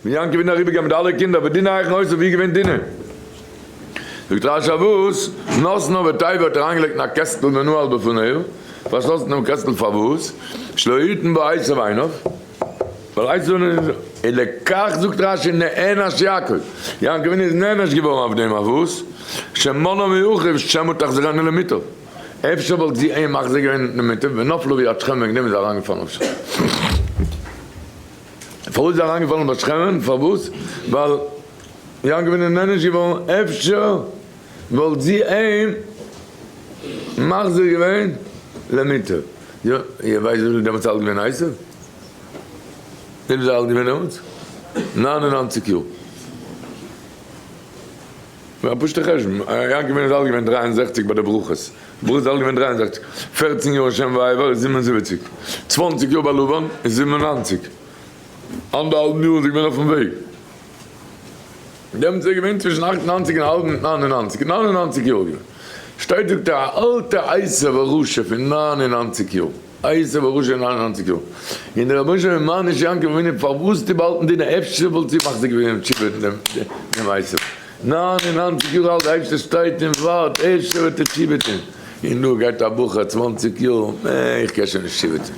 ווען יעקב איז אריבערגעגאנגען מיט אלע קינדער ודינה היכן היתה ווי איז געווען דינה? זאגט רשי וואס? נתנה בתיבה האט ער אריינגעלייגט אין א קעסטל ונעל בפניה, פארשלאסן דעם קעסטל פארוואס? שלא יתן בה עשו עיניו, ווייל עשו איז ולכך זאגט רשי נענש יעקב, יעקב איז נענש געווארן אויף דעם אויף וואס? שמנעה מאחיו שמא תחזירנו למוטב, אפשר וואלט זי אים מחזיר געווען למוטב, ונפלה ביד שכם וועגן דעם איז ער אריינגעפאלן אויף שכם. פארוואס איז ער אריינגעפאלן ביי שכם'ן? פארוואס? ווייל יעקב איז נענש געווארן, אפשר וואלט זי אים מחזיר געווען למוטב. יא, איר ווייסט וויפיל איז דעמאלטס אלט געווען עשו? וויפיל איז ער אלט געווען דעמאלטס? 99 יאר. א פשוטע חשבון, יעקב איז אלט געווען 63 ביי די ברכות, ברכות איז אלט געווען 63, 14 יאר שם ועבר איז 77, 20 יאר ביי לבן איז 97, אנדערהאלבן יאר איז ער געווען אויפן וועג, דעמאלטס איז ער געווען צווישן 98 און האלב 99, 99 יאר געווען, שטייט זאגט ער א אלטע עשו הרשע פון 99 יאר. עשו הרשע 99 יאר, און דער רבונו של עולם מעניש יעקב אבינו פארוואס די באהאלטן דינה אפשר וואלט זי מחזיק געווען תשובה דעם עשו 99 יאר אלט די אייבערשטער שטייט און ווארט אפשר וועט ער תשובה טון, און דא גייט א בחור 20 יאר נע איך קען שוין נישט תשובה טון,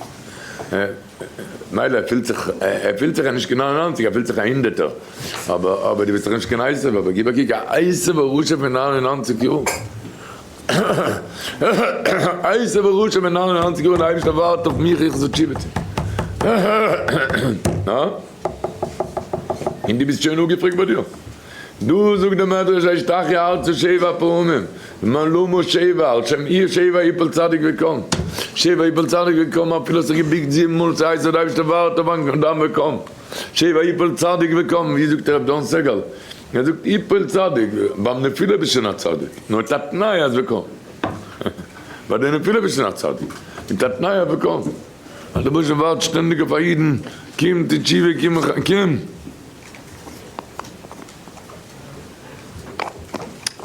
מילא ער פילט זיך ער פילט זיך נישט קיין 99 ער פילט זיך א הונדערטער, אבער אבער דו ביסט דאך נישט קיין עשו אבער גיב א קוק א עשו הרשע פון 99 יאר. עשו הרשע פון 99 יאר און די אייבערשטער ווארט אויף מיך איך זאל תשובה טון. הא? און דו ביסט שוין אפגעפרעגט ביי דיר? דא זאגט דער מדרש וישתחו ארצה שבע פעמים, למה שבע, על שם עיר שבע יפול צדיק וקם, שבע יפול צדיק וקם אפילו האסט זיך געביקט זיבן מאל צו עשו די אייבערשטער ווארט אויף דיין וקם, שבע יפול צדיק וקם, ווי זאגט ר' דן סגל? ער זאגט יפול צדיק, ביים נפילה ביסט שוין א צדיק, נאר מיט א תנאי אז וקם. ביי די נפילה ביסט שוין א צדיק, מיט א תנאי אז וקם. אז דער באשעפער ווארט שטענדיג אויף א אידן, קום טו תשובה, קום קום.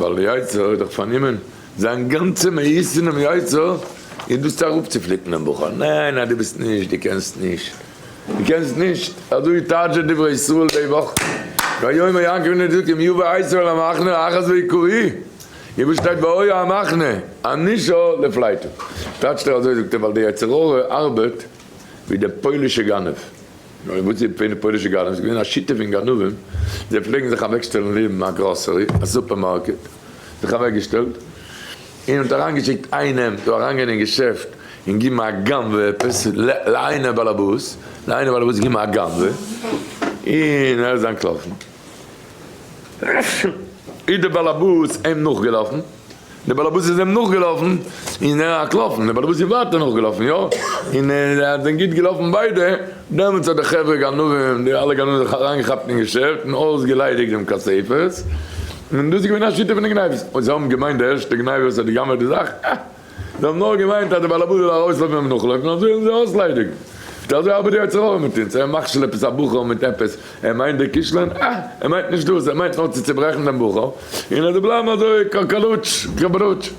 ווייל די יצר איז דאך פארנומען, זיין גאנצע מהות פונעם יצר איז דאס צו אראפצופליקן דעם בחור, ניין ניין דו ביסט נישט, דו קענסט נישט. דו קענסט נישט, אזוי טייטשט דער דברי ישראל די וואך, ויאמר יעקב און ער זאגט אם יבא עשו אל המחנה אחת ויקראו, און וואס שטייט והיה המחנה ענישה לפליטה, טייטשט ער אזוי זאגט ער ווייל די יצר הרע ארבעט ווי דער פוילישע גנב, וואס איז געווען די פוילישע גנב, ס'איז געווען א שיטה פון גנבים, זיי פלעגן זיך אוועקשטעלן לעבן א גראסערי, א סופערמארקעט, זיך אוועקגעשטעלט, און האט אריינגעשיקט איינעם זאל אריינגיין אין געשעפט און גיבן א גנב'ע עפעס, לאיינער באלעבאס, לאיינער באלעבאס גיבן א גנב'ע, און ער איז אנטלאפן. איז דער באלעבאס אים נאכגעלאפן, דער באלעבאס איז אים נאכגעלאפן, און ער איז אנטלאפן, דער באלעבאס איז ווייטער נאכגעלאפן, יא, און זיי זענען גוט געלאפן ביידע, דעמאלטס האט די חברה גנבים, די אלע גנבים זיך אריינגעכאפט אין געשעפט און אויסגעליידיגט דעם כספת, און דאס איז געווען א שיטה פון די גניבות, און זיי האבן געמיינט די ערשטע גניבה וואס האט גע'גנב'עט די זאך, אה! זיי האבן נאר געמיינט אז די בעל הבית זאל ארויסלויפן און נאכלויפן, אזוי וועלן זיי אויסליידיגן. פונקט אזוי ארבעט די יצר הרע מיט אונז, ער מכשיל עפעס א בחור מיט עפעס, ער מיינט די קישלען, אה! ער מיינט נישט דאס, ער מיינט נאר צו צוברעכן דעם בחור, און ער זאל בלייבן אזוי קאקאלוטש, קאברוטש.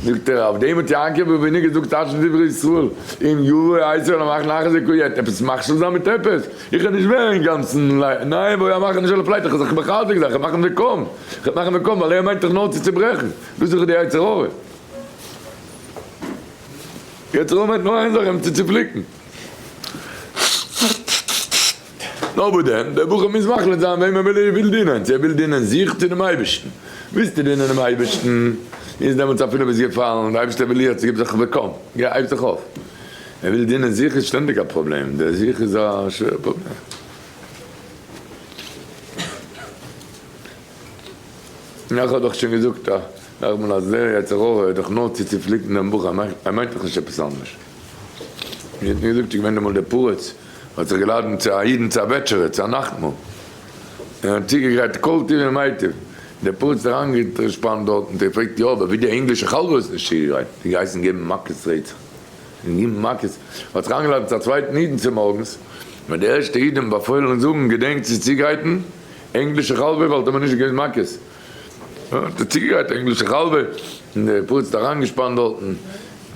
זאגט ער, אויף דעם האט יעקב אבינו געזאגט אשר דברי ישראל, אם יבוא עשו אל המחנה אחת והכהו יט, עפעס מכשיל זיין מיט עפעס? איך וועל נישט ווערן אינגאנצן ניין והיה המחנה של הפליטה, איך וועל זיך מחזק זיין, איך וועל מאכן וקום, איך וועל מאכן וקום, ווייל ער מיינט דאך נאר צו צוברעכן, דאס איז דאך די יצר הרע. יצר הרע מיינט נאר איין זאך, אים צו צופליקן. נאר וואס דען, דער בחור מוז מחליט זיין וועם ער וויל דינען, צו ער וויל דינען זיך צו דעם אייבערשטן. ווילסטו דינען דעם אייבערשטן, איז דעמאלטס אפילו ביסט געפאלן, דער אייבערשטער וויל יעצט, גיב זיך וקום, גיי הייב זיך אויף. ער וויל דינען זיך איז שטענדיג א פראבלעם, דער זיך איז א שווערע פראבלעם. איך האב דאך שוין געזאגט נאכאמאל אז דער יצר הרע איז דאך נאר צו צופליקן דעם בחור, ער מיינט דאך נישט עפעס אנדערש. ווי האט מיר געזאגט איז געווען אמאל דער פרץ האט זיך געלאדענט צו א אידן צו א וועטשערע צו א נאכטמאל, און האט צוגעגרייט כל טוב ומיטב, דער פרץ האט אריינגעשפאנט דארט און געפרעגט יא אבער ווי די ענגלישע חלבה איז נישט צוגעגרייט, און געהייסן געבן מכות רצח. און געבן מכות, האט זיך איינגעלאדענט צו א צווייטן אידן צומארגנס, ווען די ערשטע איד אים באפוילן און זאגן געדענק צו צוגרייטן ענגלישע חלבה וואלט ער מיר נישט געגעבן מכות, האט ער צוגעגרייט ענגלישע חלבה, און דער פרץ האט אריינגעשפאנט דארטן,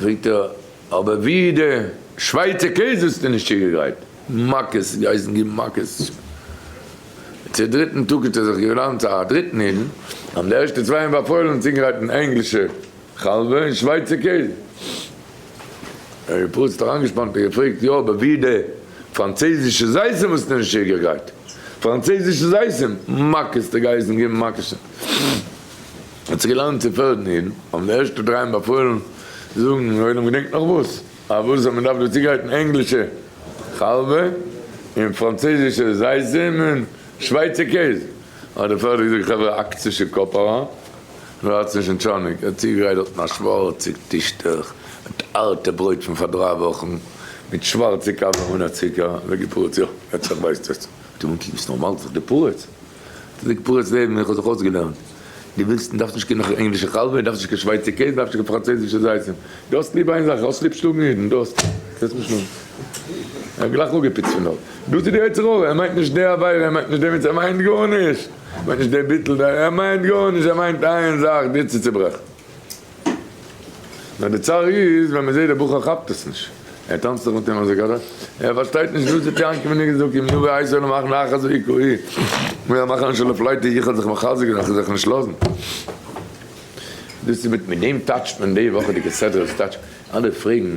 פרעגט ער, אבער ווי די שווייצער קעז האסטו נישט צוגעגרייט? מכות, געהייסן געבן מכות. צו דריטן טאג האט ער זיך געלאנט צו א דריטן אידן, האבן די ערשטע צוויי אים באפוילן צוגרייטן ענגלישע חלבה און שווייצער קעז. דער פרץ האט אריינגעשפאנט און געפרעגט, יא, אבער ווי די פראנצויזישע זיתים וואס האט נישט צוגעגרייט? פראנצויזישע זיתים? מכות די גייסן געבן מכות. האט זיך געלאנט צו פערטן אידן, האבן די ערשטע דריי אים באפוילן זאגן, דער עולם געדענקט נאך וואס? א וואס אז מען דארף דא צוגרייטן ענגלישע חלבה און פראנצויזישע זיתים און שווייצער קעז, האט דער פערטער געזאגט חברה האקטס נישט אין קאפ אריין, רייצט נישט אין טשאניק, ער האט צוגעגרייט דארטן א שווארצע טישטוך מיט ארטע ברויט פון פאר דריי וואכן, מיט שווארצע קאווע אן א צוקער, זאגט די פרץ יא, יעצט איך ווייס דאס, האט אים אנגעקוקט ביסט נארמאל? זאגט די פרץ, זאגט די פרץ לעבן איך האב זיך אויסגעלערנט, דו ווילסט און דארפסט נישט קיין ענגלישע חלבה, דארפסט נישט קיין שווייצער קעז, דארפסט נישט קיין פראנצויזישע זיתים, דו האסט ליב איין זאך, האסט ליב שלאגן אידן, דו האסט, קענסט נישט שלאגן. ער האט גלייך אפגעפיצט פון דארט. דאס איז די יצר הרע, ער מיינט נישט די עבירה, ער מיינט נישט די מצוה, ער מיינט גארנישט, ער מיינט נישט די ביטול, ער מיינט גארנישט, ער מיינט איין זאך, דיר צו צוברעכן. נאר די צער איז ווען מען זעט דער בחור כאפט עס נישט, ער טאנצט זיך מיט אים אזוי גראדע, ער פארשטייט נישט וואס האט יעקב אבינו געזאגט, אם יבא עשו למחנה אחת ויקרא אי, מיר מאכן נישט לפליטה, איך האב זיך מחזק געווען, איך וועל זיך נישט לאזן. דאס איז מיט מיט דעם טייטשט מען די וואכעדיגע סדרה, וואס טייטש, אלע פרעגן,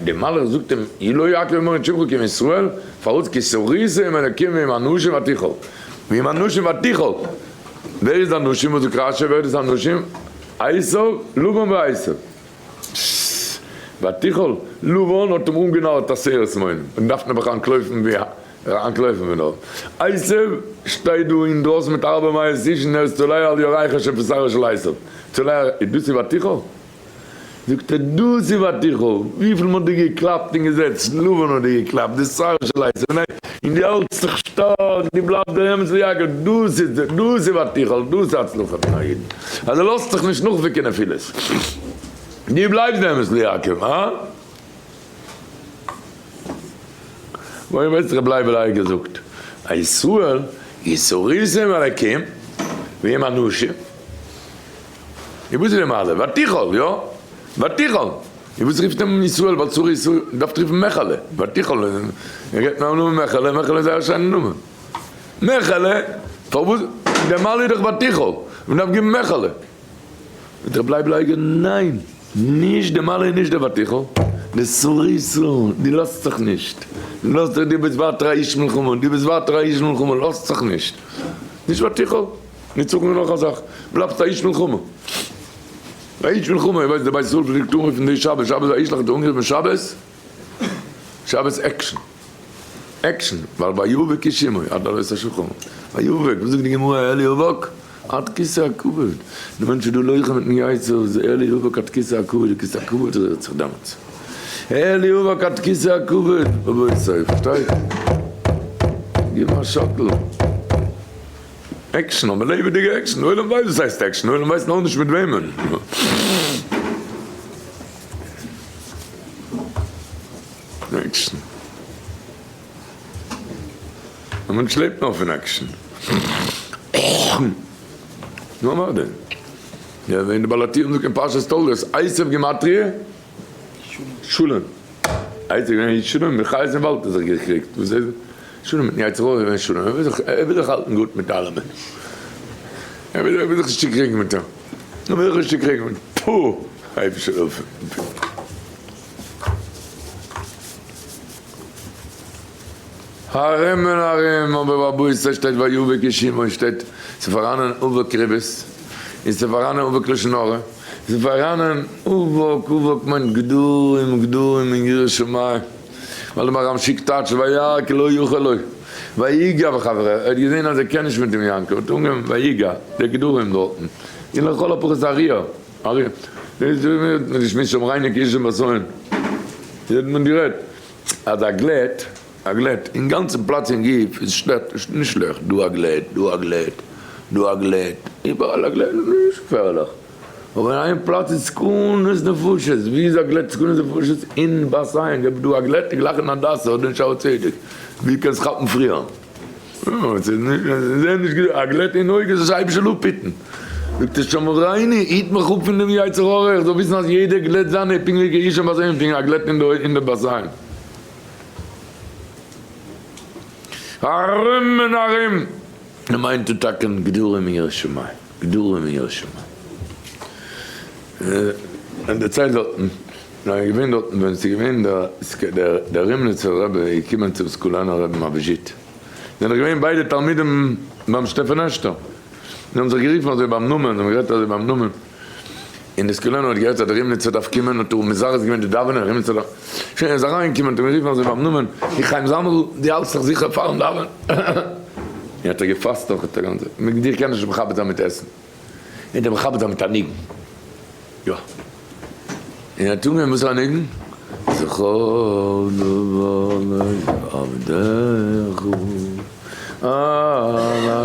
די מלאך זאגט אים, אי לא יעקב אמר את שמך כי אם ישראל, פארוואס כי שרית עם אלקים ועם אנשים ותוכל, ועם אנשים ותוכל, ווער איז אנשים, וואס זאגט רשי, ווער איז אנשים, עשו, לבן ועשו. פששש, ותוכל, לבן האט אים אנגענארט עשרת מונים, און דארף נעבעך אנטלויפן ווי אנטלויפן פון דארט. עשו שטייט דא אינדרויסן מיט ארבע מאות איש און ער איז צולע על ירכו של בשרו של עשו. צולע, איז דאס איז ותוכל? זאגט ער, דאס איז ותוכל, וויפיל מען האט דיר געקלאפט און געזעצט, לבן האט דיר געקלאפט, די שרו של עשו, און דו האלטסט זיך שטארק, דו בלייבסט דער אמת ליעקב, דאס איז דאס איז ותוכל, דאס איז הצלחה פון א אידן, אז ער לאזט זיך נישט נאכוויקען נפילות, דו בלייבסט דער אמת ליעקב, הא? וואו ווייסט ר' לייבל אייגער זאגט, א ישראל יסוריזם אלקים ועם אנשים, און וואס איז די מעלה? ותוכל, יא? ותוכל! און וואס רופט אים ישראל ווייל צור ישראל דארף רופן מעכעלע, ותוכל, ער געבט מיר א נאמען מעכעלע, מעכעלע איז זייער א שיינע נאמען, מעכעלע, פארוואס, די מעלה איז דאך ותוכל, מען דארף געבן מעכעלע. זאגט ר' לייבל אייגער, ניין! נישט די מעלה איז נישט די ותוכל, די שריסה, דו לאזט זיך נישט, דו לאזט זיך, דו ביסט ווייטער א איש מלחמה, דו ביסט ווייטער א איש מלחמה, לאזט זיך נישט, נישט ותוכל, נצחון איז נאך א זאך, בלייבסט א איש מלחמה, א איש מלחמה, איר ווייסט די בית ישראל פלעגט אנרופן די שבת, שבת וישלח האט ער אנגערופן שבת, שבת עקשן, עקשן, ווייל ויאבק איש עמו עד עלות השחר, ויאבק, וואס זאגט די גמרא, אלי אבק? עד כסא הכבוד, די מענטש איז דא לוחם מיטן יצר, איז אלי אבק עד כסא הכבוד, די כסא הכבוד רירט זיך דעמאלטס, אלי אבק עד כסא הכבוד, רבותי, פארשטייט? גיב א שאקל, עקשן, אבער לעבעדיגע עקשן, די עולם ווייסט וואס הייסט עקשן, די עולם ווייסט נאר נישט מיט וועמען. עקשן. א מענטש לעבט נאר פון עקשן. נו מה דען? יא ווען די בעל הטורים זאגט אין פרשת תולדות עשו גימטריא שלום. עשו געווען שלום מיט חיות אין וואלד האט ער זיך געקריגט. וואס איז שלום מיטן יצר הרע געווען שלום. ער וויל זיך ער וויל זיך האלטן גוט מיט אלעמען. ער וויל ער וויל זיך נישט צוקריגן מיט אים. ער וויל זיך נישט צוקריגן מיט פו! אייבישטער העלף אים. ארום און ארום, אבער רבותי שטייט ויאבק איש עמו שטייט ס'פאראנען אבק ריבית, און ס'פאראנען אבק לשון הרע, ס'פאראנען אבק, אבק מיינט גדרים גדרים אין יראת שמים, ווייל די מהר"ם שיק טייטשט וירא כי לא יוכל לו, ויגע בחבריו, ער האט געזען אז ער קען נישט מיט דעם יעקב, האט אנגעהויבן ויגע, די גדרים דארטן, און לכל הפחות א ריר, א ריר, דאס האט מען געשמועסט שם ריינע קישן בסוין, האט מען גערעדט אז א גלעט, א גלעט אין גאנצן פלאץ אין גוף איז שלעכט, נישט שלעכט, דא א גלעט, דא א גלעט, דא א גלעט, איבעראל א גלעט, נישט געפערליך, אבער אין איין פלאץ איז סכנות נפשות, ווי איז א גלעט סכנות נפשות? אין בת עין, געב דא א גלעט און גלייך אין הדסה אדער אין שערי צדק, ווי קענסט כאפן פריער? א גלעט אין אויג איז עס היבש אפהיטן, זאגט ער שמריני היט מיך אפ פון דעם יצר הרע, איך זאל וויסן אז יעדע גלעט זיינע איז פונקט ווי כאיש בת עין, פונקט א גלעט אין די בת עין. ארום און ארום. ער מיינט תתקן גדרים אין יראת שמים, גדרים אין יראת שמים. ער דערציילט דארטן, ער איז געווען דארטן ווען ס'איז געווען דער רימניצער רבי איז געקומען צום סקולענער רבי מוויזשית, זענען דאך געווען ביידע תלמידים ביים שטעפענעשטער, זיי האבן זיך גערופן אזוי ביים נאמען, זיי האבן גערעדט אזוי ביים נאמען, און די סקולענער האט געהערט אז דער רימניצער דארף קומען, האט ער מזרז געווען די דאווענען, רימניצער דארף, שוין ער איז אריינגעקומען האט אים גערופן אזוי ביים נאמען, איך חיים זאנוויל, דו האלטסט זיך זיכער פארן דאווענען? און האט ער געפאסט אויך א גאנצע, מיט דיר קען איך נישט מכבד זיין מיט עסן, און דיר מכבד זיין מיט א ניגון, יא, און ער האט אנגעהויבן וואס א ניגון? זכור דבר לעבדיך על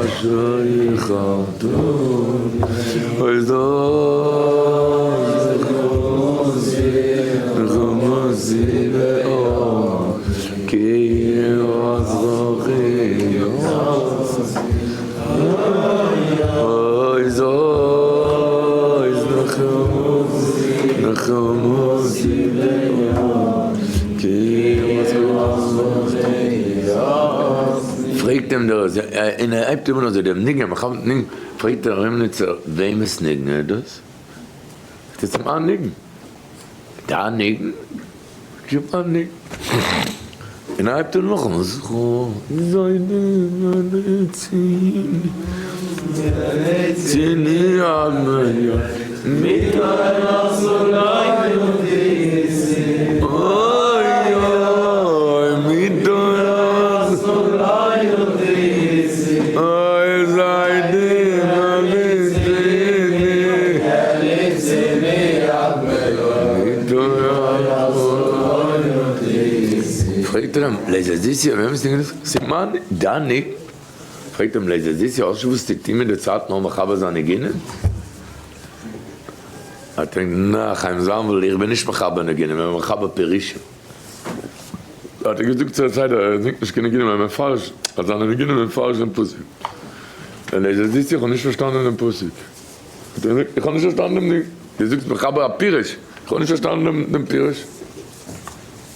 אשר יכרתו אוי זכור מאוד כי אוי פרעגט אים דער און ער הייבט אים אן אזוי דעם ניגון, מכוון ניגון, פרעגט דער רימניצער וועמענס ניגון איז דאס? זאגט ער צום מיין ניגון. דיין ניגון? זאגט ער מיין ניגון. און ער הייבט אן נאכאמאל זכור פרעגט ער אים, לייזער זיסי, וועמענס ניגון איז דאס? סימן, דיין ניגון? פרעגט אים לייזער זיסי, האסט נישט וואס צו טון מיט די צייט נאר מחבר זיין ניגונים? האט ער אים, נא, חיים זאנוויל, איך בין נישט מחבר ניגונים, איך בין מחבר פירושים. האט ער געזאגט צו א צייט אז ער זינגט נישט קיין ניגונים, ער מפרש, אז זיינע ניגונים זענען מפרש דעם פסוק. ווען לייזער זיסי, איך האב נישט פארשטאנען דעם פסוק. האט ער געזאגט, איך האב נישט פארשטאנען דעם ניגון. דו זאגסט מחבר א פירוש, איך האב נישט פארשטאנען דעם פירוש.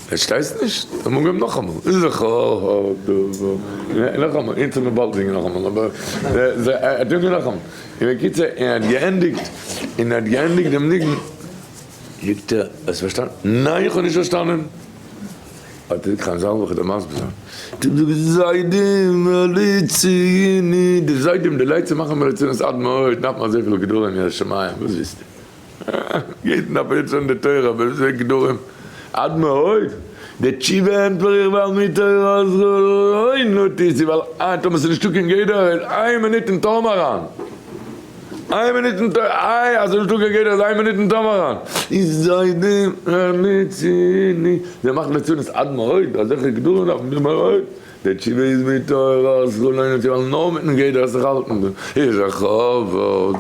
פארשטייסט נישט? האט מען אנגעהויבן נאכאמאל, זכור דבר, נאכאמאל, אונז האט מען באלד זינגען נאכאמאל, אבער ער האט אנגעהויבן נאכאמאל, און בקיצור, און ער האט געענדיגט, און ער האט געענדיגט דעם ניגון, זאגט ער, האסט פארשטאנען? ניין איך האב נישט פארשטאנען! האט ער געזאגט, חיים זאנוויל איך וועל דיר מסביר זיין, האט ער געזאגט, זיידים מליציני, די זיידים די לייצים מאכן מליצנות עד מאוד, דארף מען אזויפיל גדרים ירא שמים, וואס ווילסטו? גייט נאר פרצן די תורה אבער וואס איז גדרים עד מאוד? די תשובה ענטפער איך ווייל מתורה זכרונו תשא ווייל אה טאמער ס'איז נישטא קיין גדר איז איין מינוט אין תהום אריין איין מינוט אין תהום איי אז ס'איז נישטא קיין גדר איז איין מינוט אין תהום אריין איז זיידים רציני זיי מאכן ליצנות עד מאוד אזעלכע גדרים דארף מען מאוד די תשובה איז מתורה זכרונו תשא ווייל נאר מיטן גדר זיך האלטן איז א כבוד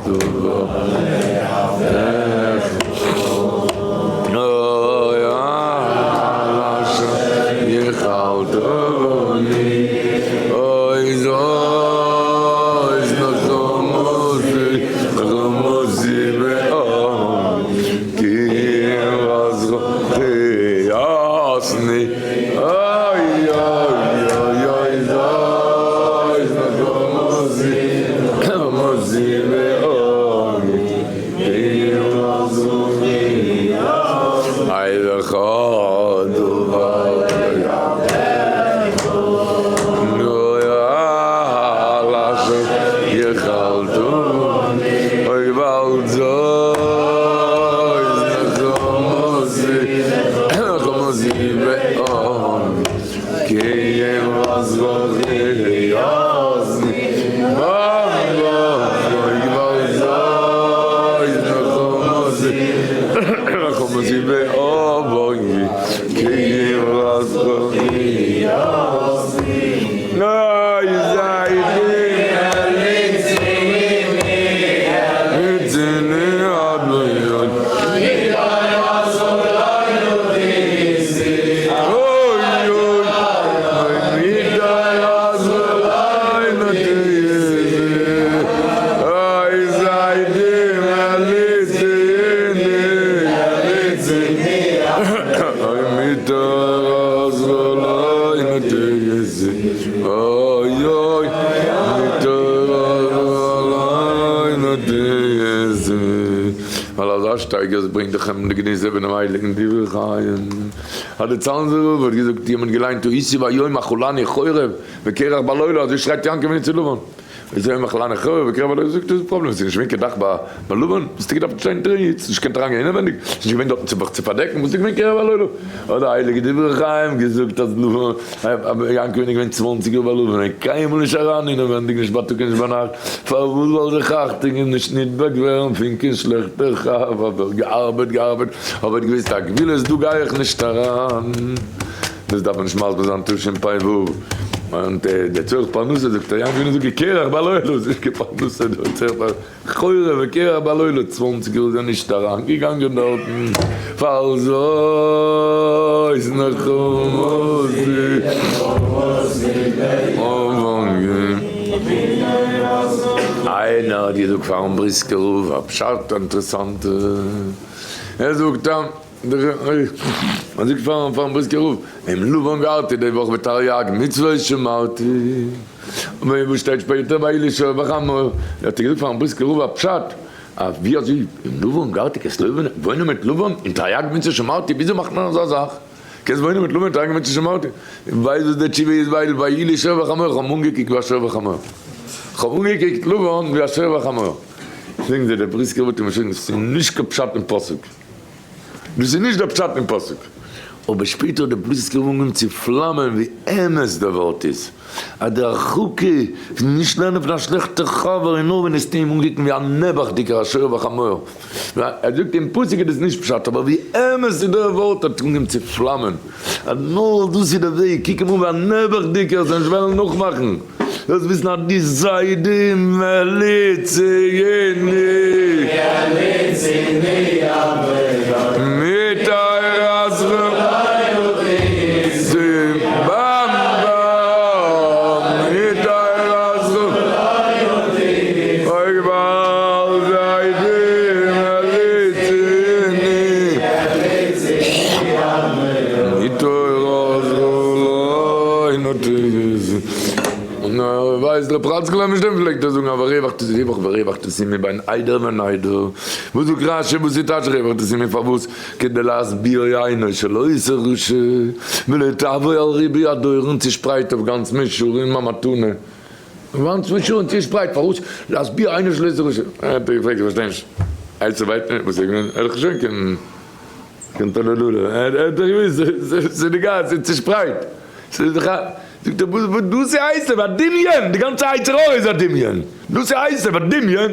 א שטייגער עס ברענגט דאך אים די גניזה פונעם הייליגן דברי חיים אז די צאנזער רב האט געזאגט יעמאנט געליינט הייתי ביום אכלני חורב וקרח בלילה אזוי שרייט יעקב אבינו צו לבן הייתי ביום אכלני חורב וקרח בלילה זאגט ער איז פראבלעם ס'איז נישט געווען קיין דאך ביי לבן האסטו געדארפט שטיין תירוץ נישט געקענט אריינגיין אינעווענדיג ס'איז נישט געווען דארטן צו צו פארדעקן וואס איז געווען קרח בלילה האט די הייליגע דברי חיים געזאגט אז יעקב אבינו איז געווען צוואנציג יאר ביי לבן ער איז קיינמאל נישט אריין אינעווענדיג נישט בייטאג און נישט ביינאכט פארוואס זאל זיך אכטונג און נישט נדבק ווערן פון קיין שלעכטע חבר, אבער געארבעט געארבעט, אבער געוויסט א גבולות דא גיי איך נישט אריין, דאס דארף מען נישט מסביר זיין תשפ ו, און די צורך פרנסה זאגט ער יענקל אבינו זאגט קרח בלילה איז נישט קיין פרנסה דא צורך פרנסה, חורב וקרח בלילה צוואנציג יאר איז ער נישט אריין געגאנגען דארטן, פארזוי נחמתי איינער האט געזאגט פארן בריסקער רב א פשט אינטערעסאנטע, ער זאגט ער זאגט פארן בריסקער רב, עם לבן גרתי די וואך בתריג מצוות שמרתי, און וואס שטייט שפעטער ביי אלישע בחמור, האט ער געזאגט פארן בריסקער רב א פשט, אז ווי אזוי עם לבן גרתי קענסט וואוינען מיט לבן אין תריג מצוות שמרתי, וויאזוי מאכט מען אזא זאך? קענסט וואוינען מיט לבן אין תריג מצוות שמרתי? ווייסט וואס די תשובה איז ווייל ויהי לי שור וחמור, איך האב אנגעקוקט ווי א שור וחמור, איך האב אנגעקוקט לבן ווי א שור וחמור, זאגן זיי דער בריסקער רב האט אים געשריגן ס'איז נישט קיין פשט אין פסוק, דאס איז נישט דער פשט אין פסוק, אבער שפעטער האט דער בריסקער רב אנגעהויבן צו פלאמען ווי אמת דער ווארט איז, אז די הרחקה פון נישט לערנען פון א שלעכטע חבר איז נאר ווען עס אים אנגעקוקט ווי א נעבעכדיגער א שור וחמור, ער זאגט אין פסוק איז דאס נישט פשט אבער ווי אמת איז דער ווארט האט אנגעהויבן צו פלאמען אז נאר דאס איז דער וועג, קוק אים אן ווי א נעבעכדיגער זאל נישט וועלן נאכמאכן, זאלסט וויסן אז דו זיי די מליצי ווייסט ר' חאצקל נישט דעם פלעגט ער זאגן אבער רווח תשים רווח ורווח תשימי בין עדר וניידר וואס זאגט רשי וואס איז טייטש רווח תשימי פארוואס כדי להשביע עינו שלא יעשה רשע ולא תבוא על ריבוי הדורון צושפרייט אויף גאנץ מישרים א מתנה גאנץ מישרים צושפרייט פארוואס להשביע עינו שלא יעשה רשע האט ער געפרעגט איך פארשטיי נישט עצה ווייט נישט וואס איז געווען ער האט שוין קיין קיין טאלאלולא ער האט דאך געוואוסט ס'איז די גאס ס'איז צושפרייט ס'איז דאך א זאגט ער וואס וואס דאס איז עשו א דמיון די גאנצע יצר הרע איז א דמיון דאס איז עשו א דמיון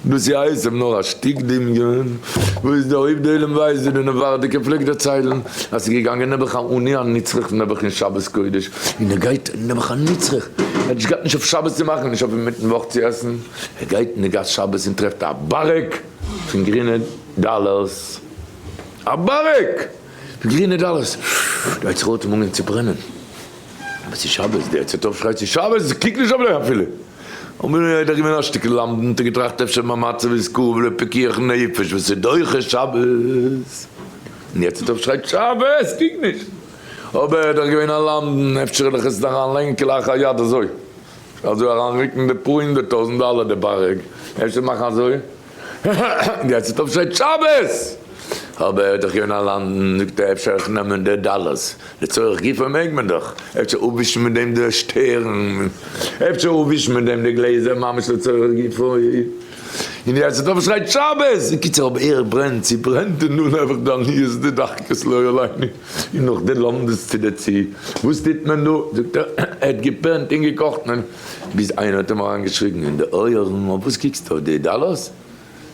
דאס איז עשו נאר א שטיק דמיון וואס די הויפט די עולם ווייסט ווי די נאווארדיקער פלעגט דערציילן אז ס'איז געגאנגען נעבעך א עני א נצרך נעבעך אין שבת קודש און ער גייט נעבעך א נצרך ער האט נישט געהאט נישט אויף שבת צו מאכן נישט אויף אינמיטן וואך צו עסן ער גייט אין די גאס שבת און טרעפט א בארג פון גרינע דאלערס א בארג פון גרינע דאלערס די יצר הרע האט אים אנגעהויבן צו ברענען אבער ס'איז שבת די יצר טוב שרייט ס'איז שבת קוק נישט אויף דעם אפילו אבער ער איז דאך געווען א שטיקל למדן האט ער געטראכט אפשר מיין מצב איז קרוב לפיקוח נפש וואס איז דוחה שבת און די יצר טוב שרייט שבת קוק נישט אבער ער איז דאך געווען א למדן אפשר וועל איך עס אריינלייגן כלאחר יד אזוי אזוי אריינרוקן די פאר הונדערט טויזנט דאלער די בארג אפשר מאכן אזוי די יצר טוב שרייט שבת! אבער ער האט דאך געווען א למדן, זאגט ער אפשר איך נעמען די דאללערס, לצורך גופו מעג מען דאך, אפשר אפווישן מיט דעם די שטערן, אפשר אפווישן מיט דעם די גלעזער ממש לצורך גופו, און די יצר טוב שרייט שבת! בקיצור אבער ער ברענט, ס'ברענט און נאר נעבעך די עניות די דחקות לא עלינו, און נאך די לומדות צו דערצו, וואס טוט מען דא? זאגט ער, ער האט געברענט און געקאכט מען. ביז איינער האט אים אריינגעשריגן אין די אויערן, אויף וואס קוקסטו? אויף די דאלארס?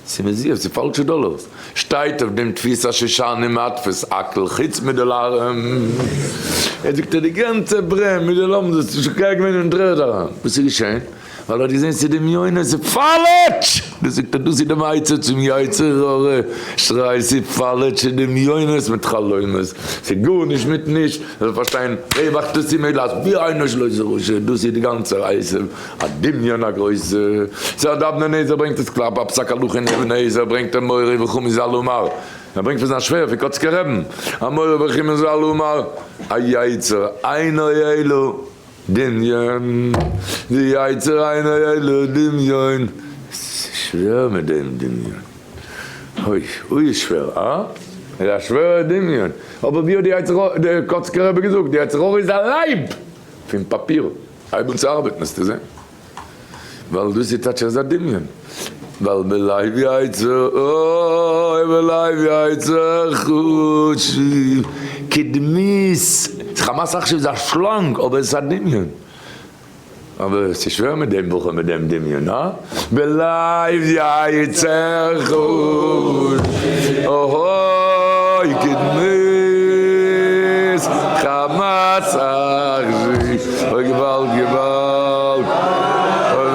ס'איז מזויף, ס'איז פאלשע דאלארס. שטייט אויף דעם תפיסה שושנים מדפיס הכל חוץ מדאלארן. ער זאגט אז די גאנצע ברען מיט די לומדות איז שוין געווען אין דר'ערד אריין. וואס איז געשען? ווייל ער האט געזען ס'איז דמיונות, ס'איז פאלש! דאס זאגט ער, דאס איז דעם עצה צום יצר הרע, שריי ס'איז פאלש, ס'איז דמיונות מיט חלומות, ס'איז גארנישט מיט נישט. זאל פארשטיין רווח תשים אלא אז ווי איינער שלא זרשה, דאס איז די גאנצע עשו, א דמיון א גרויסע, ס'איז א אבני נזר ברענגט עס קלאפ א פסק הלכה אין אבני נזר ברענגט ער מורי וחמי ז ל אמר, ער ברענגט פון זיין שווער פון קאצקער רעבן, א מורי וחמי ז ל אמר, היצר אינו אלא דמיון, די יצר אינו אלא דמיון, ס'איז שווער מיט דעם דמיון. אוי אוי איז שווער, הא? איז א שווערע דמיון, אבער ווי האט די יצר הרע, די קאצקער רבי געזאגט, די יצר הרע איז א לייב פון פאפיר, הייב אן צו ארבעטן וועסטו זען, ווייל דאס איז טאקע אזא דמיון, ווייל בלב יצר אוי בלב יצר חושב כדמות, חמס עכשיו איז א שלאנג אבער עס איז א דמיון. אבער עס איז שווער מיט דעם בחור מיט דעם דמיון, הא? בלב יצר אוי כדמות חמס אכזרי, אוי געוואלד געוואלד, אוי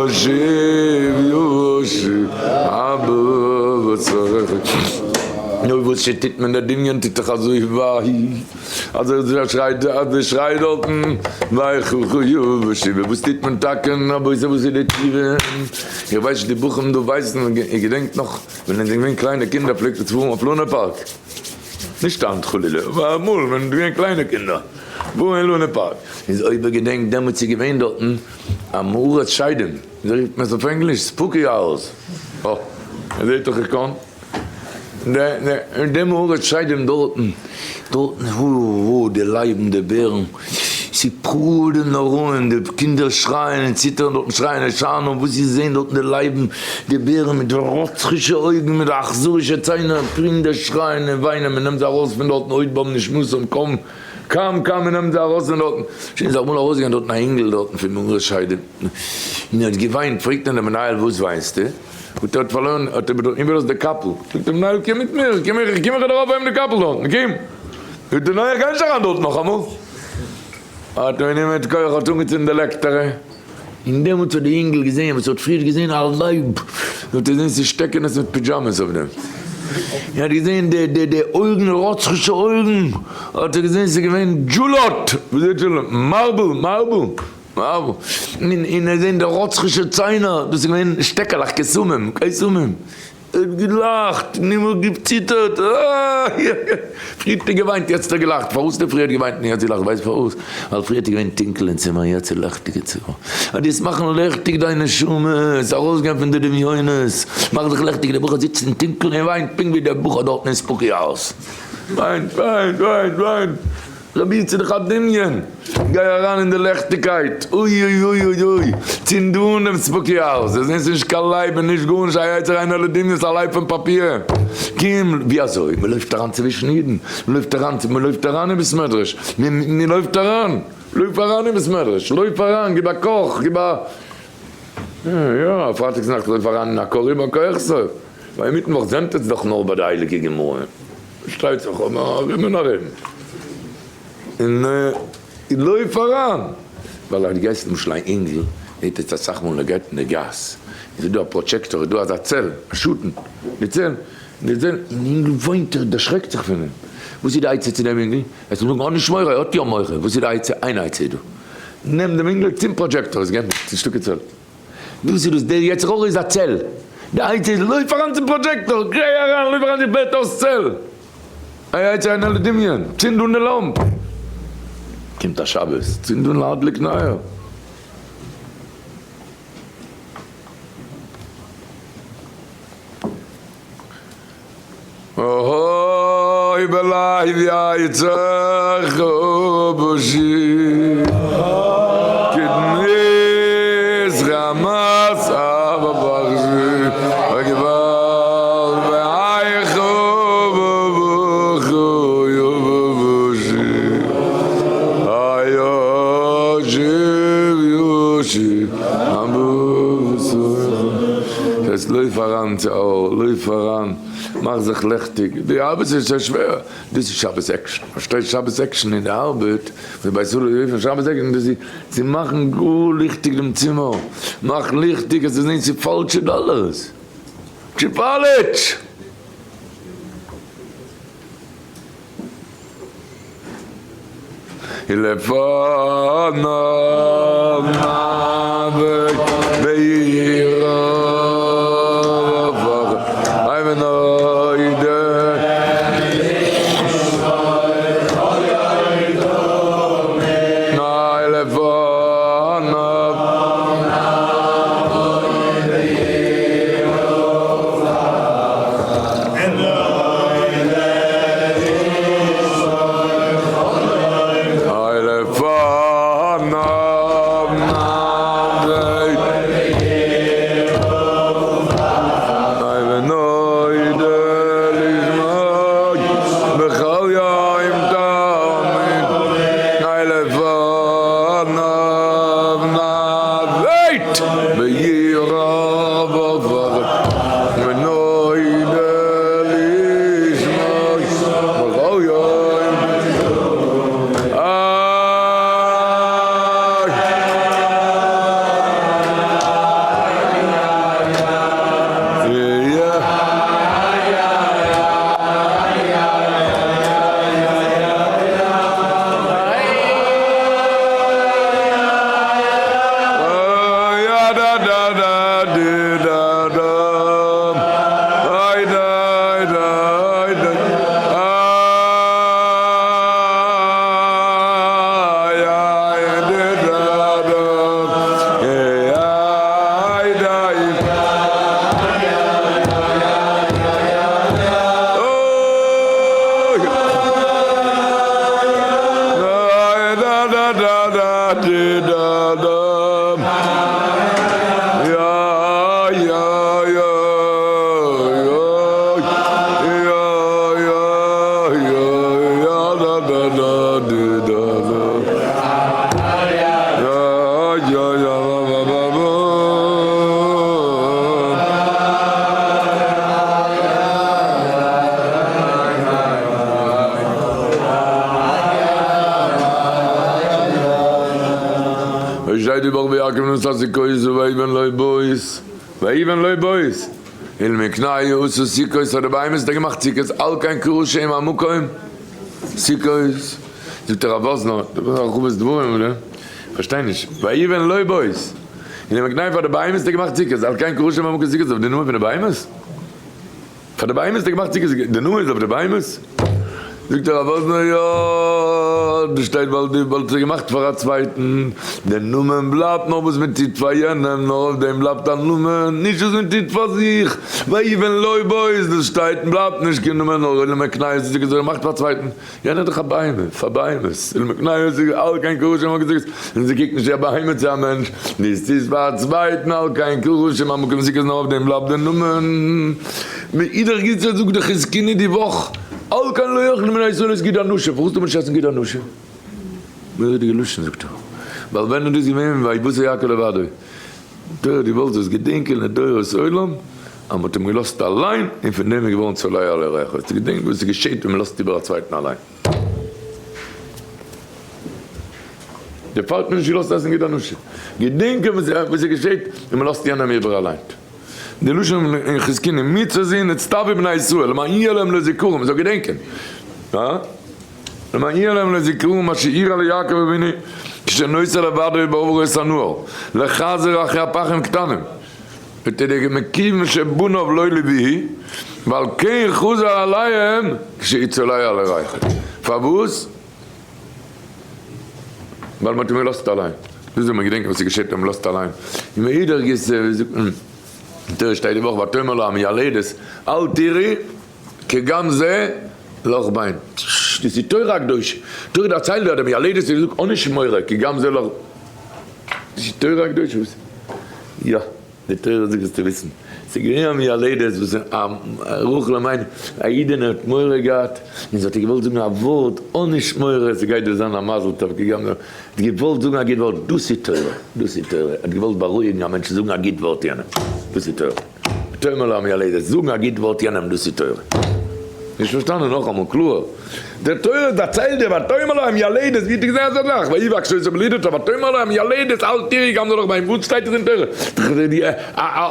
ישיב ישיב נו וואס זשע טוט מען? דער דמיון טוט דאך אזוי וויי אז ער שרייט אז ער שרייט דארטן וויי חו חו יו ושיבה וואס טוט מען טאקע? רבותי וואס איז די תשובה? איך ווייס נישט די בחורים דא ווייסן איר געדענקט נאך ווען אונז זענען געווען קליינע קינדער פלעגט עטס פארן אויף לונה פארק? נישט היינט חלילה אבער אמאל ווען אונז געווען קליינע קינדער פארן אין לונה פארק איז אויב איר געדענקט דעמאלטס איז געווען דארטן א מאורת שדים וויאזוי רופט מען עס אויף ענגליש? spooky house. אה, איר זעט דאך איך קאן. די מאורת שדים דארטן, דארטן וואו די לייבן, די בערן, ס'איז פחדים נוראים, די קינדער שרייען און ציטערן דארטן, שרייען הושענא, וואס זיי זעען דארטן די לייבן, די בערן מיט די רוצח'ישע אויגן, מיט די אכזרישע ציינער, קינדער שרייען און וויינען, מען נעמט זיי ארויס פון דארטן, עוד בם נשמתם, קום. קום קום און נעמט זיי ארויס פון דארטן, שוין איז אמאל ארויסגעגאנגען דארטן א אינגל דארטן פון מאורת שדים, און ער האט געוויינט, פרעגט אים דער מנהל וואס וויינסטו? זאגט ער האט פארלוירן, האט ער איבערגעלאזט די קאפל, זאגט דער מנהל קום מיט מיר, קום איך קום איך דיר אויפהייבן די קאפל דארטן, קום, זאגט ער ניין איך גיי נישט אריין דארט נאכאמאל, האט ער גענומען מיט כח האט אנגעצינדן די לעקטערע, און דעמאלטס האט די אינגל געזען וואס ער האט פריער געזען א לייב, האט ער געזען ס'איז שטעקענעס מיט פידזשאמעס אויף דעם, און האט געזען די די די אויגן רוצח'ישע אויגן, האט ער געזען ס'איז געווען דזשולאט, ווי זאגט דזשולאט? marble, marble, marble, און און ער האט געזען די רוצח'ישע ציינער, דאס איז געווען שטעקעלעך קיסמים, קיסמים. ער האט געלאכט און אים האט געציטערט, איי איי איי, פריער האט ער געוויינט יעצט האט ער געלאכט, פארוואס האט ער פריער געוויינט און יעצט געלאכט, ווייסט פארוואס? ווייל פריער האט ער געווען טונקל אין צימער יעצט איז לעכטיג אין צימער, אז דו וועסט מאכן לעכטיג דיין נשמה, עס ארויסגיין פון די דמיונות, מאך זיך לעכטיג, דער בחור זיצט אין טונקל און וויינט פונקט ווי דער בחור דארטן אין spooky house, וויינט וויינט וויינט וויינט. רבי ס'איז דאך א דמיון, גיי אריין אין די לעכטיגקייט, אוי אוי אוי אוי אוי, צינד אן דעם spooky house, עס איז נישט קיין לייב און נישט גארנישט, א יצר אינו אלא דמיון, ס'איז א לייב פון פאפיר, קום, ווי אזוי? מען לויפט אריין צווישן אידן, מען לויפט אריין, מען לויפט אריין אין בית מדרש, מען לויפט אריין, לויף אריין אין בית מדרש, לויף אריין, גיב א קאך, גיב א, יא, פרייטאג צונאכטס לויף אריין אין א קארי ביי כח סוף, ווייל אינמיטן וואך זענט עטס דאך נאר ביי די הייליגע גמרא. פארשטייט זיך אבער ארום און ארום, און לויף אריין, ווייל אז דו גייסט למשל א אינגל זעט עס אסאך מאל ער גייט אין די גאס, איז דא א projector איז דא אזא צל, א שאטן, די צל, די צל, און די אינגל וויינט ער דערשרעקט זיך פון אים, וואס איז די עצה צו דעם אינגל? וועסט אים זאגן האב נישט מורא, ער האט יא מורא, וואס איז די עצה? איין עצה איז דא, נעם דעם אינגל צום projector, עס געבט נישט, ס'איז נישטא קיין צל. דאס איז דאס, דער יצר הרע איז א צל, די עצה איז לויף אריין צום projector, גיי אריין, לויף אריין, זיך בעט אויס צל, א יצר אינו אלא דמיון, צינד אן די לאמפ, קומט א שבת, צינד אן להדליק נר. אוי בלב יצר חבשי כדמות רמת אבא בחשי אוי געוואלד והיכו ובכו יבשי היושב יושב ס'הייסט לויף אריין צו אור, לויף אריין, מאך זיך לעכטיג, די ארבעט איז נישט שווער, דאס איז שבת action, פארשטייסט שבת action אין די ארבעט, ווי ביי סולו יויפן שבת action, דאס איז צו מאכן גאר ליכטיג דעם צימער, מאך ליכטיג עס איז נישט צו פאלשע דאללערס, צו פאליטש! ולפניו נאבק ביראה ופחד ונודה. די וואך ויעקב נשא סוכות ויבן לו בית, ויבן לו בית, ולמקנהו עשה סוכות, פאר די בהמות האט ער געמאכט סוכות, על כן קרא שם המקום סוכות, זאגט הרב וואזנער, דאס איז הרחבת דברים, אדער? כ'פארשטיי נישט, ויבן לו בית, ולמקנהו פאר די בהמות האט ער געמאכט סוכות, על כן קרא שם המקום סוכות, אויף די נאמען פון די בהמות? פאר די בהמות האט ער געמאכט סוכות, די נאמען איז אויף די בהמות? זאגט הרב וואזנער יא, דאס שטייט ווייל די ווייל ס'איז געמאכט פאר א צווייטן, די נאמען בלייבט נאר וואס מען טוט פאר יענעם, נאר אויף דעם בלייבט א נאמען, נישט וואס מען טוט פאר זיך, ויבן לו בית, דאס שטייט בלייבט נישט קיין נאמען נאר ולמקנהו סוכות איז געמאכט פאר א צווייטן. יענער איז דאך א בהמה, פאר בהמות, ולמקנהו סוכות על כן קרא שם המקום סוכות, און זי קוקט נישט ווי א בהמה צו א מענטש, דאס טוסט פאר א צווייטן על כן קרא שם המקום סוכות נאר אויף דעם בלייבט דער נאמען. מאידך גיסא זאגט די חזקוני די וואך, על כן לא יאכלו בני ישראל את גיד הנשה, פארוואס טאר מען נישט עסן גיד הנשה? מורא'דיגע לשון זאגט ער, ווייל ווען איז דאס געווען ויותר יעקב לבדו, תורה די וואלט דאס געדענקען לדורות עולם אז מ'האט אים געלאזט אליין און פון דעם איז געווארן צולע על ירכו, צו געדענקען וואס עס געשעט ווען מ'לאזט איבער א צווייטן אליין. דערפאר האט מען נישט געלאזט עסן גיד הנשה, געדענקען וואס עס געשעט ווען מ'לאזט יענעם איבער אליין. די לשון אין חזקוני מצוה זו נצטוו בני ישראל למען יהיה להם לזכרון, מ'זאל געדענקען. למען יהיה להם לזכרון מה שאירע ליעקב אבינו כשנותר לבדו בעברו את הנהר לחזר אחרי הפחים קטנים מכיוון שבניו לא לוויהו ועל כן חזר עליהם כשיצולע על ירכו. פארוואס? ווייל מ'האט אים געלאזט אליין. דאס זאל מען געדענקען וואס ס'געשעט ווען מ'לאזט אליין. און מאידך גיסא ווי זאגט מען אין תורה שטייט די וואך ותאמר לו המיילדת אל תיראי כי גם זה לך בן. דאס איז תורה הקדושה. תורה דערציילט דא דעם ילדת האט געזאגט האב נישט מורא כי גם זה לך. דאס איז תורה הקדושה וואס יא די תורה זאגט זאלסטו וויסן. ס'איז געווען א מיילדת וואס א רחל אמנו א אידענע האט מורא געהאט און זי האט איר געוואלט זאגן א ווארט האב נישט מורא ס'גייט דיר זיין א מזל טוב כי גם זה האט געוואלט זאגן א גוט ווארט דאס איז תורה דאס איז תורה האט געוואלט בארואיגן א מענטש זאגן א גוט ווארט יענעם דאס איז תורה. ותאמר לו המיילדת, זאגן א גוט ווארט יענעם דאס איז תורה. נישט פארשטאנען? נאכאמאל קלאר, די תורה דערציילט דיר ותאמר לו המיילדת, ווי האט איר געזען אזא זאך? ויבקש אותו בלדתו ותאמר לו המיילדת אל תיראי גם זה לך בן, וואו שטייט עס אין תורה?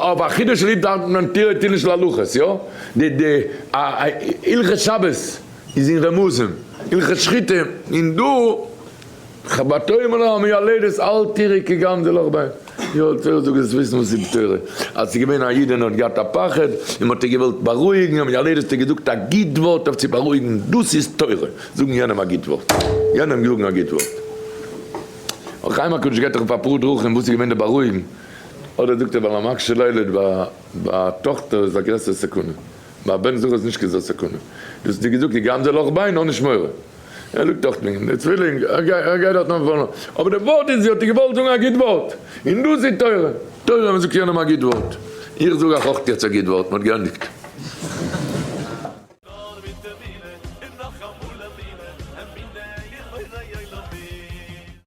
אויף א חידוש שלי דארף מען תירא תהילים של הלכות, יא? די די הלכות שבת איז אין רמזים, הלכות שחיטה, און דא ותאמר לו המיילדת אל תיראי כי גם זה לך בן. יא, תורה זאגט זאלסט וויסן וואס איז די תורה. אז ס'איז געווען א איד און ער האט געהאט א פחד, און מ'האט איר געוואלט בארואיגן, המיילדת האט געזאגט א גוט ווארט אויף צו בארואיגן, דאס איז תורה, זאגן יענעם א גוט ווארט. יענעם זאגן א גוט ווארט. אור החיים הקדוש געבט דאך אויף אפאר דרכים וואס איז געווען די בארואיגן. אדער זאגט ער ווייל א מקשה לילד ביי א טאכטער איז א גרעסערע סכנה. ביי א בן זכר איז נישט כזאת סכנה. דאס האט זי געזאגט כי גם זה לך בן, האב נישט מורא. ער ליגט דארט מיט די צווילינג, ער גייט דארט נאך פארן, אבער די ווארט איז זי האט געוואלט זאגן א גוט ווארט, און דאס איז תורה, תורה מען זאגט יענעם א גוט ווארט, איך זאג אייך אויך יעצט א גוט ווארט, מען האט געענדיגט.